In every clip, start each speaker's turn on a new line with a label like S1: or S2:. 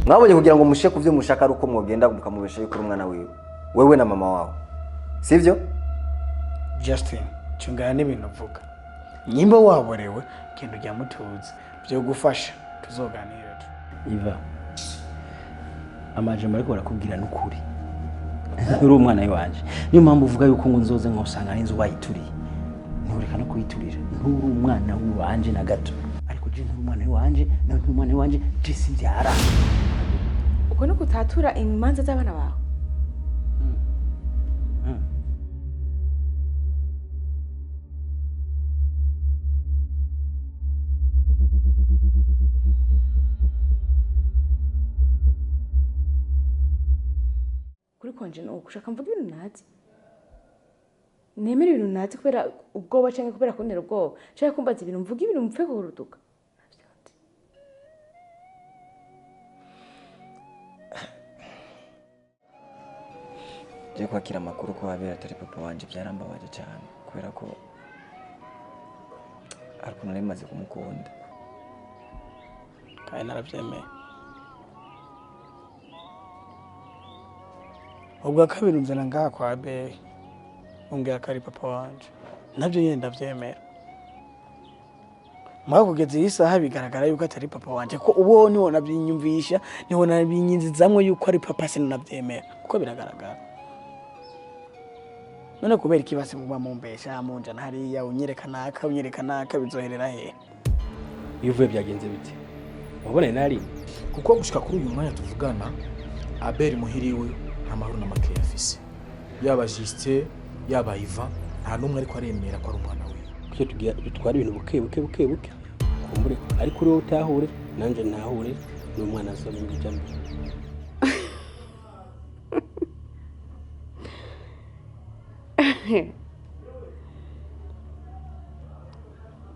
S1: Mwabonye kugira ngo mushe kuvyo mushaka ari uko mwogenda mukamubesha yuko uri umwana wiwe, wewe na mama wawe, sivyo?
S2: Justin, cungana n'ibintu uvuga. Nyimba waborewe, genda ujya mutuza, byogufasha tuzoganira tu.
S3: Iva, amajambo ariko barakubwira n'ukuri, uri umwana wanje. Niyo mpamvu uvuga yuko ngo nzoze nkosanga n'inzu wayituriye, ntureka no kuyiturira. Nturi umwana wanje na gato, ariko je nturi umwana wanje, nawe nturi umwana wanje, je sinvyara.
S4: Uko ni gutatura imanza z'abana bawe? Kuri konje ni ugushaka mvuga ibintu ntazi, nemera ibintu ntazi kubera ubwoba canke kubera kuntera ubwoba, canke kumbaza ibintu mvuga ibintu mpfe kuruduka.
S1: Je kwakira amakuru ko Abera atari papa wanje byarambabaje cyane, kubera ko ari ukuntu nari maze kumukunda.
S2: Kandi narabyemeye. Ubwa kabiri unzana ngaha kwa Abeli, umbwira ko ari papa wanje, nabyo nyine ndabyemera. Mugabo kugeza iyi saha bigaragara yuko atari papa wanje, ko ubu niho nabyinyumvisha, niho nabinyinzizamwo yuko ari papa, sinanabyemera kuko biragaragara. None kubera iki basi muba mumbesha, munjana hariya, unyereka naka, unyereka naka, bizoherera hehe?
S3: Iyo uvuye byagenze bite? Wabonye nari?
S5: Kuko gushika kuri uyu mwanya tuvugana, Abel muhiriwe nta mahoro na makeya afise. Yaba Justin, yaba Ivan, nta n'umwe ariko aremera ko ari umwana wiwe.
S3: Kuko tugira dutwara ibintu buke buke buke buke, kumbure ariko uri wowe utahure nanje ntahure, n'umwana azomenya ibyo mbere.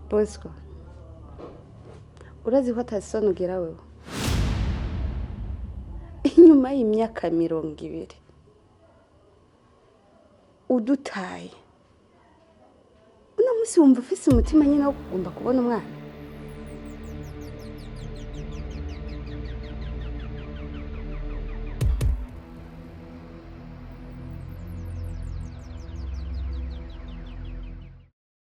S6: Bosco, urazi ko atasoni ugira wewe? Inyuma y'imyaka 20 udutaye, uno munsi wumva ufise umutima nyine wo kugomba kubona umwana?